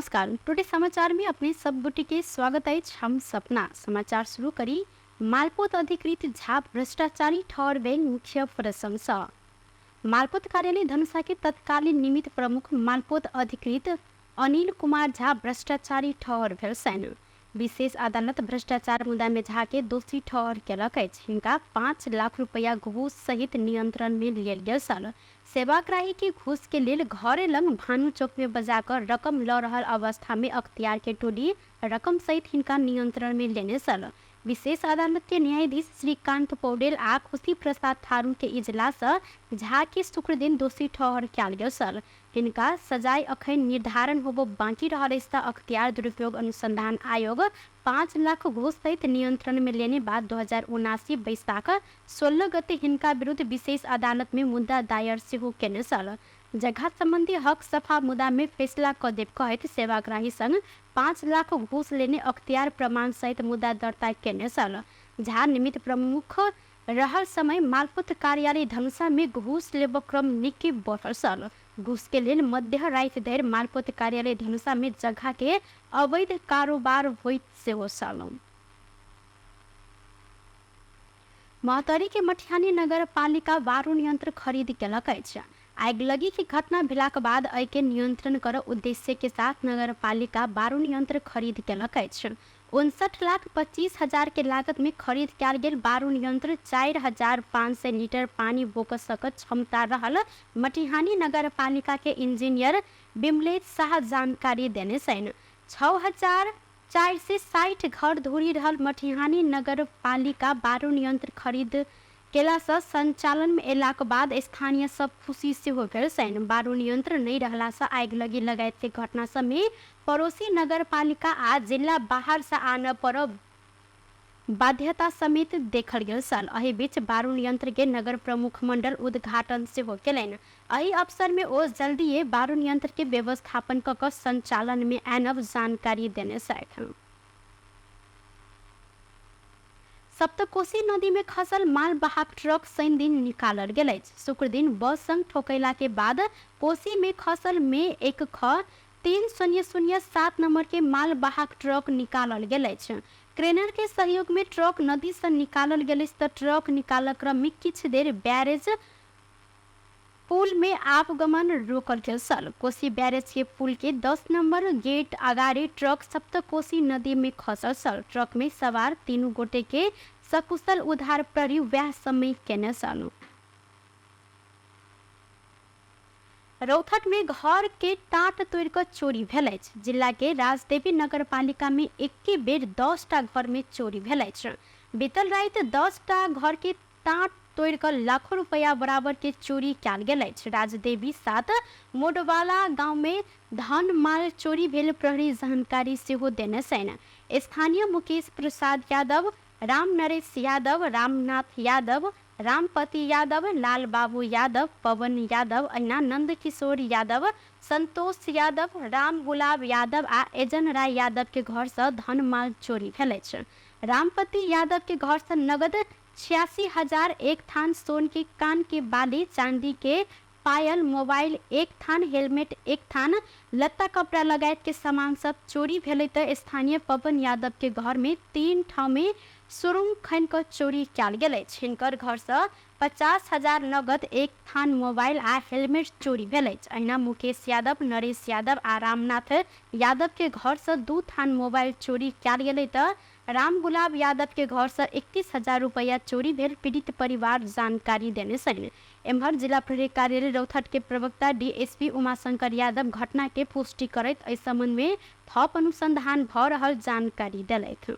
नमस्कार, टुडे समाचार में अपने सब गोटे के स्वागत अछि। हम सपना समाचार शुरू करी। मालपोत अधिकृत झा भ्रष्टाचारी ठहर भेल मुख्य प्रशंसा। मालपोत कार्यालय धनुषा के तत्कालीन निमित्त प्रमुख मालपोत अधिकृत अनिल कुमार झा भ्रष्टाचारी ठहर भेल छनि। विशेष अदालत भ्रष्टाचार मुद्दा में झा के दोषी ठहर केलक अछि। हिनका 5 लाख रुपया घूस सहित नियंत्रण में लेल गेल छल। सेवाग्राही के घूस के लेल घरे लग भानु चौक में बजा कऽ रकम लऽ रहल अवस्था में अख्तियार के टोली रकम सहित हिनका नियंत्रण में लेने छल। विशेष अदालत के न्यायाधीश श्रीकांत पौडेल आ खुशी प्रसाद थारू के इजलास झा के शुक्रदिन दोषी ठहर कयल गेल छल। हिनका सजाय अखन निर्धारण होबो बाँकी रहल अछि त अख्तियार दुरुपयोग अनुसंधान आयोग 5 लाख घूस सहित नियंत्रण में लेने बाद 2079 वैशाख 16 गते हिनका विरुद्ध विशेष अदालत में मुद्दा दायर सेहो केने छल। जगह संबंधी हक सफा मुद्दा में फैसला क देब कहैत सेवाग्राही संग 5 लाख घूस लेने अख्तियार प्रमाण सहित मुद्दा दर्ता केने छल। झा निमित्त प्रमुख रहल समय मालपोत कार्यालय धनुषा में घूस लेब क्रम निकै बढ़ल छल। घूस के लेल मध्य राति धरि मालपोत कार्यालय धनुषा में जगह के अवैध कारोबार होइत सेहो छल। महोत्तरी के मटिहानी नगरपालिका बारूण यंत्र खरीद केलक अछि। आगिलगी के घटना भेलाक बाद एहि के नियंत्रण कर उद्देश्य के साथ नगरपालिका बारूण यंत्र खरीद केलक अछि। 59,25,000 के लागत में खरीद कयल गेल बारूण यंत्र 4,500 लीटर पानी बोक सकत क्षमता रहल मटिहानी नगरपालिका के इंजीनियर बिमलेश शाह जानकारी देने छनि। 6,460 घर धुरी रहल मटिहानी नगरपालिका बारूण यंत्र खरीद केलासँ संचालनमे अयलाक बाद स्थानीय सब खुशी सेहो भेल छनि। बारूण यंत्र नहि रहलासँ आगिलगी लगायतके घटना सबमे पड़ोसी नगरपालिका आ जिल्ला बाहरसँ आनय पड़ब बाध्यता समेत देखल गेल छल। एहि बीच बारूण यंत्रके नगर प्रमुख मंडल उद्घाटन सेहो केलनि। एहि अवसरमे ओ जल्दिए बारूण यंत्रके व्यवस्थापन कऽ कऽ संचालनमे आनब जानकारी देने छथि। सप्तकोशी नदी में खसल मालवाहक ट्रक शनिदिन निकालल गेल अछि। शुक्रदिन बस संग ठोकैला के बाद कोसी में खसल मे 1 ख 3007 नंबर के मालवाहक ट्रक निकालल गेल अछि। क्रेनर के सहयोग में ट्रक नदी से निकालल गेल अछि त ट्रक निकालक क्रम में किछु देर बैरेज पुल में आवागमन रोकल गेल छल। कोसी बैरेज के पुल के 10 नंबर गेट अगाडि ट्रक सप्तकोशी नदी में खसल छल। ट्रक में सवार तीनू गोटे के सकुशल उद्धार प्रहरी वएह समय केने छल। रौतहट में घर के टाट तोड़ि कऽ चोरी भेल अछि। जिला के राजदेवी नगरपालिका में एके बेर 10 टा घर में चोरी भेल अछि। बीतल राति 10 टा घर के टाट तोड़ि कऽ लाखों रुपैया बराबर के चोरी कयल गेल अछि। राजदेवी 7 मोडवाला गांव में धन माल चोरी भेल प्रहरी जानकारी सेहो देने छनि। स्थानीय मुकेश प्रसाद यादव, राम नरेश यादव, रामनाथ यादव, रामपति यादव, लाल बाबू यादव, पवन यादव, अहिना नंद किशोर यादव, संतोष यादव, राम गुलाब यादव आ एजन राय यादव के घर सँ धन माल चोरी भेल अछि। रामपति यादव के घर सँ नगद 86,000, एक थान सोन के कान के बाली, चांदी के पायल, मोबाइल, एक थान हेलमेट, एक थान लत्ता कपड़ा लगायत के सामान सब चोरी भेलै त स्थानीय पवन यादव के घर में 3 ठाउँ में सुरुंग खनि कऽ चोरी कयल गेल अछि। हिनकर घर सँ 50,000 नगद, एक थान मोबाइल आ हेलमेट चोरी भेल अछि। अहिना मुकेश यादव, नरेश यादव आ रामनाथ यादव के घर सँ 2 थान मोबाइल चोरी कयल गेलै त राम गुलाब यादव के घर सँ 31,000 रुपैया चोरी भेल पीड़ित परिवार जानकारी देने छनि। एम्हर जिला प्रहरी कार्यालय रौतहट के प्रवक्ता डीएसपी उमाशंकर यादव घटना के पुष्टि करैत एहि संबंध में थप अनुसंधान भऽ रहल जानकारी देलथि।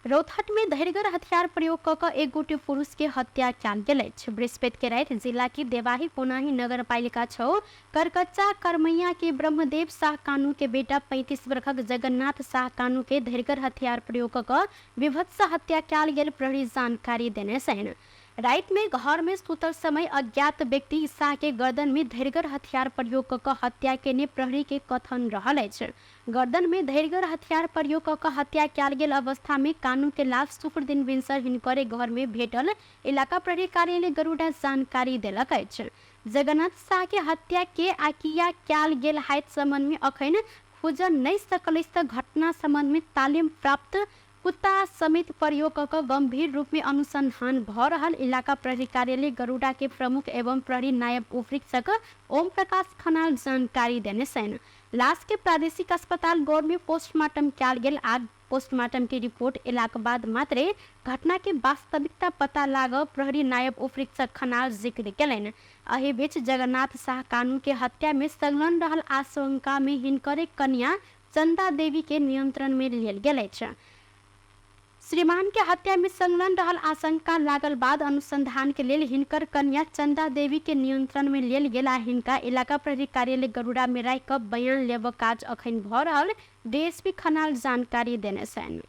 रौतहट में धरिगर हथियार प्रयोग कऽ कऽ एक गोटे पुरुष के हत्या कयल गेल अछि। बृहस्पति के राति जिला के देवाही कोनाही नगरपालिका 6 करकच्चा करमैया के ब्रह्मदेव शाह कानू के बेटा 35 वर्षक जगन्नाथ शाह कानू के धरिगर हथियार प्रयोग कऽ कऽ विभत्स हत्या कयल गेल प्रहरी जानकारी देने छनि। राति में घर में सुतल समय अज्ञात व्यक्ति शाह के गर्दन में धैरगर हथियार प्रयोग क कऽ हत्या केने प्रहरी के कथन रहल अछि। गर्दन में धैरगर हथियार प्रयोग क कऽ हत्या कयल गेल अवस्था में कानू के लाश शुक्र दिन भिनसर हिनकरे घर में भेटल इलाका प्रहरी कार्यालय गरुड़ा जानकारी देलक अछि। जगन्नाथ शाह के हत्या के आ किया कयल गेल हाइत संबंध में अखन खुजल नहि सकल अछि तऽ घटना संबंध में तालिम प्राप्त कुत्ता समेत प्रयोग क कऽ गंभीर रूप में अनुसंधान भ रहल इलाका प्रहरी कार्यालय गरुड़ा के प्रमुख एवं प्रहरी नायब उपरीक्षक ओम प्रकाश खनाल जानकारी देने छनि। लाश के प्रादेशिक अस्पताल गौर में पोस्टमार्टम कयल गेल आ पोस्टमार्टम के रिपोर्ट एलाक बाद मात्रे घटना के वास्तविकता पता लागब प्रहरी नायब उपरीक्षक खनाल जिक्र केलनि। एहि बीच जगन्नाथ शाह कानू के हत्या में संलग्न रहल आशंका में हिनकरे कन्या चंदा देवी के नियंत्रण में लेल गेल अछि। श्रीमान के हत्या में संलग्न रहल आशंका लागल बाद अनुसंधान के लेल हिनकर कन्या चंदा देवी के नियंत्रण में लेल गेल आ हिनका इलाका प्रहरी कार्यालय गरुड़ा में राखि कऽ बयान लेबऽ काज अखन भऽ रहल डीएसपी खनाल जानकारी देने छनि।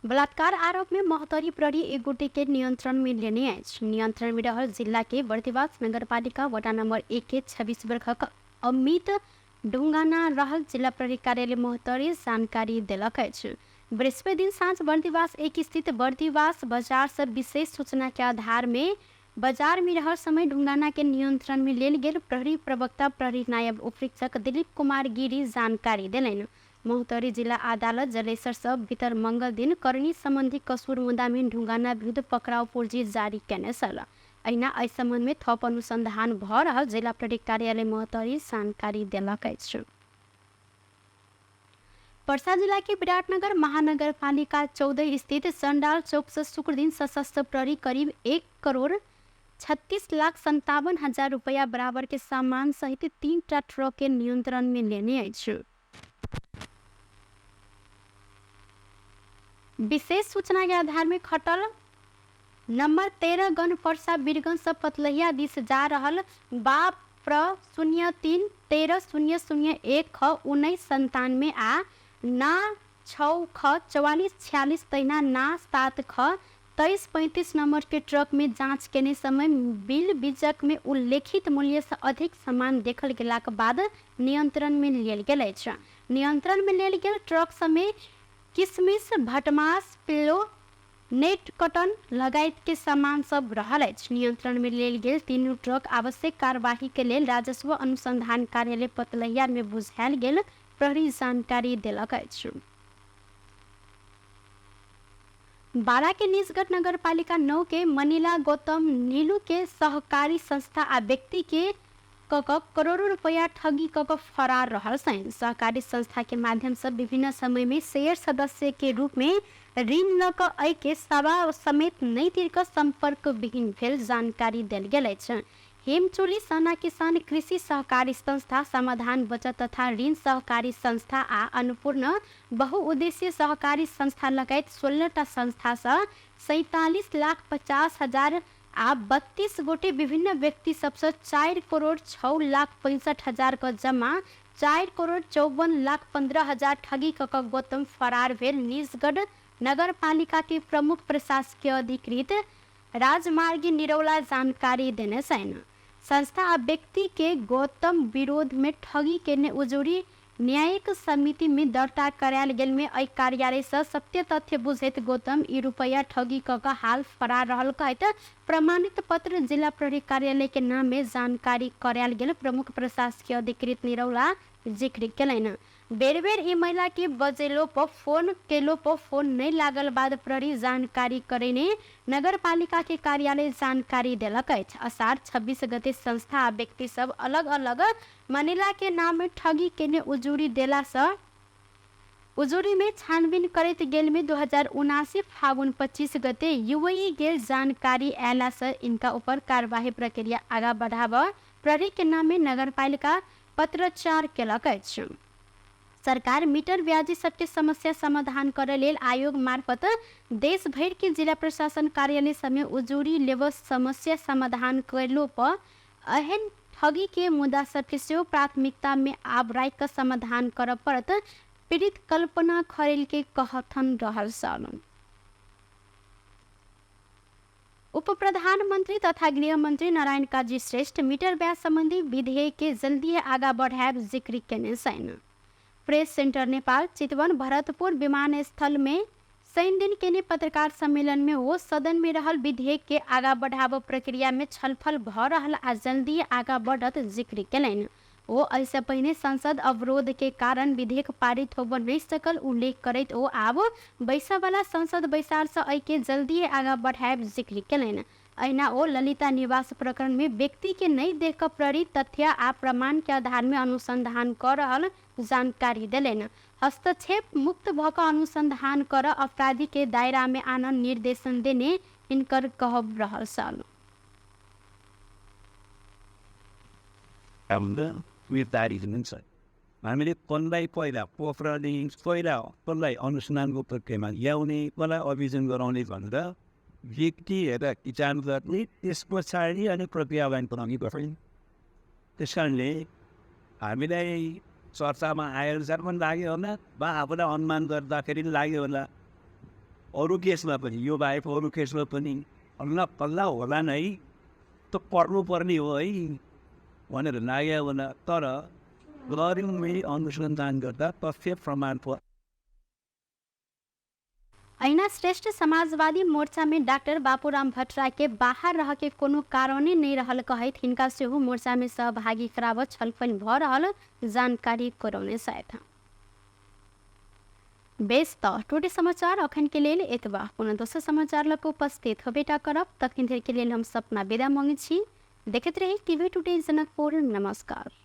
बलात्कार आरोप में महोत्तरी प्रहरी एक गोटे के नियंत्रण में लेने अछि। नियंत्रण में रहल जिला के बर्दिवास नगरपालिका वडा नंबर 1 के 26 वर्षक अमित ढुङ्गाना रहल जिल्ला प्रहरी कार्यालय महोत्तरी जानकारी देलक अछि। बृहस्पति दिन साँझ बर्दिवास 1 स्थित बर्दिवास बजार से विशेष सूचना के आधार में बाजार में रहल समय ढुङ्गाना के नियंत्रण में लेल गेल प्रहरी प्रवक्ता प्रहरी नायब उपरीक्षक दिलीप कुमार गिरी जानकारी देलनि। महोत्तरी जिला अदालत जलेसर से भीतर मंगल दिन करनी संबंधी कसूर मुद्दा में ढुङ्गाना विरुद्ध पकड़ाव पुर्जी जारी केने छल। अहिना एहि संबंध में थप अनुसंधान भ रहल जिला प्रहरी कार्यालय महोत्तरी जानकारी देलक अछि। पर्सा जिला के विराटनगर महानगरपालिका 14 स्थित संडाल चौक से शुक्र दिन सशस्त्र प्रहरी करीब 1,36,57,000 रुपया बराबर के सामान सहित 3 टा ट्रक के नियंत्रण में लेने अछि। विशेष सूचना के आधार में खटल नंबर 13 गण पर्सा बीरगंज से पतलहिया दिस जा रहल बा प्र 0 3 13 0 0 1 ख 19 97 आ ना 6 ख 44 46 तहिना ना 7 ख 23 35 नंबर के ट्रक में जांच केने समय बिल बीजक में उल्लेखित मूल्य से अधिक सामान देखल गेलाक बाद नियंत्रण में लेल गेल अछि। नियंत्रण में लेल गेल ट्रक समेत किशमिश, भटमास, पिल्लो, नेट कटन लगायत के सामान सब रहल अछि। नियंत्रण में लेल गेल तीनू ट्रक आवश्यक कार्यवाही के लेल राजस्व अनुसंधान कार्यालय पतलहिया में बुझायल गेल प्रहरी जानकारी देलक अछि। बारा के निजगढ़ नगरपालिका 9 के मनीला गौतम नीलू के सहकारी संस्था आ व्यक्ति के क करोड़ों रुपया ठगी क फरार रहल छनि। सहकारी संस्था के माध्यम से विभिन्न समय में शेयर सदस्य के रूप में ऋण ल क एहि के सवा समेत नहि तिर क संपर्क विहीन भेल जानकारी देल गेल अछि। हेमचोली सेना किसान कृषि सहकारी संस्था, समाधान बचत तथा ऋण सहकारी संस्था आ अन्नपूर्ण बहुउद्देशीय सहकारी संस्था लगायत 16 टा संस्था सँ 47,50,000 आ 32 गोटे विभिन्न व्यक्ति सबसँ 4,06,65,000 क जमा 4,54,15,000 ठगी क क गौतम फरार भेल निजगढ़ नगरपालिका के प्रमुख प्रशासकीय अधिकृत राजमार्गी निरौला जानकारी देने छनि। संस्था आ व्यक्ति के गौतम विरोध में ठगी केने उजुरी न्यायिक समिति में दर्ता करायल गेल में एहि कार्यालय से सत्य तथ्य बुझैत गौतम ई रुपया ठगी क क हाल फरार रहल कहैत प्रमाणित पत्र जिला प्रहरी कार्यालय के नाम में जानकारी करायल गेल प्रमुख प्रशासकीय अधिकृत निरौला जिक्र केलनि। बेर बेर ई महिला के बजेलो पर फोन केलो पर फोन नहीं लागल बाद प्रहरी जानकारी करेने नगरपालिका के कार्यालय जानकारी देलक अछि। अषाढ़ 26 गते संस्था आ व्यक्ति सब अलग अलग मनीला के नाम में ठगी केने उजूरी देला सँ उजूरी में छानबीन करैत गेल में 2079 फागुन 25 गते यूएई गेल जानकारी आयला से इनका ऊपर कार्यवाही प्रक्रिया आगा बढ़ाब प्रहरी के नाम में नगरपालिका पत्रचार केलक अछि। सरकार मीटर ब्याजी सबके समस्या समाधान करे लेल आयोग मार्फत देश भरि के जिला प्रशासन कार्यालय समय उजूरी लेब समस्या समाधान कयलो पर एहन ठगी के मुद्दा सबके सेहो प्राथमिकता में आब राखि कऽ समाधान करऽ पड़त पीड़ित कल्पना खरेल के कहथन रहल छल। उप प्रधानमन्त्री तथा गृहमन्त्री नारायण काजी श्रेष्ठ मीटर ब्याज सम्बन्धी विधेयक के जल्दी आगा बढ़ायब जिक्र केने छनि। प्रेस सेंटर नेपाल चितवन भरतपुर विमानस्थल में शनि दिन केने पत्रकार सम्मेलन में ओ सदन में रहल विधेयक के आगा बढ़ाब प्रक्रिया में छलफल भ रहल आ जल्दी आगा बढ़त जिक्र केलनि। ओ एहिसँ पहिने संसद अवरोध के कारण विधेयक पारित होबऽ नहि सकल उल्लेख करैत ओ आब बैसऽवला संसद बैसारसँ एहिके जल्दिए आगाँ बढ़ायब जिक्र केलनि। अहिना ओ ललिता निवास प्रकरण में व्यक्ति के नहि देख कऽ प्रहरी तथ्य आ प्रमाण के आधार में अनुसंधान कऽ रहल जानकारी देलनि। हस्तक्षेप मुक्त भऽ कऽ अनुसंधान कर अपराधी के दायरा में आनऽ निर्देशन देने हिनकर कहब रहल छल। हाम्रो निर्धारित हुन्छ। हामीले कसलाई पहिला पक्रने, पहिला कसलाई अनुसन्धानको प्रक्रियामा ल्याउने, कसलाई अभियोजन गराउने भनेर व्यक्ति हेरेर विचार गर्ने, त्यस पछाडि अनि प्रक्रियावान बनाउने पर्छ। त्यस कारणले हामीलाई चर्चामा आएअनुसार पनि लाग्यो होला वा आफूलाई अनुमान गर्दाखेरि लाग्यो होला। अरू केसमा पनि, यो बाहेक अरू केसमा पनि हल्ला पल्ला होला नै, त पर्नुपर्ने हो है भनेर लाग्यो होला। तर गऱ्यौँ अनुसन्धान गर्दा तथ्य प्रमाण अहिना श्रेष्ठ समाजवादी मोर्चा में डाक्टर बापूराम भट्टराई के बाहर रह के कोनो कारणे नहीं रहल कहैत हिनका सेहो मोर्चा में सहभागी कराबऽ छलफल भऽ रहल जानकारी करौने छथि। बेस त टोटे समाचार अखन के लेल एतबा। कोनो दोसर समाचार लऽ कऽ उपस्थित होबेटा करब, तखन धरि के लेल हम सपना विदा मांगै छी। देखैत रही टीवी टुडे जनकपुर। नमस्कार।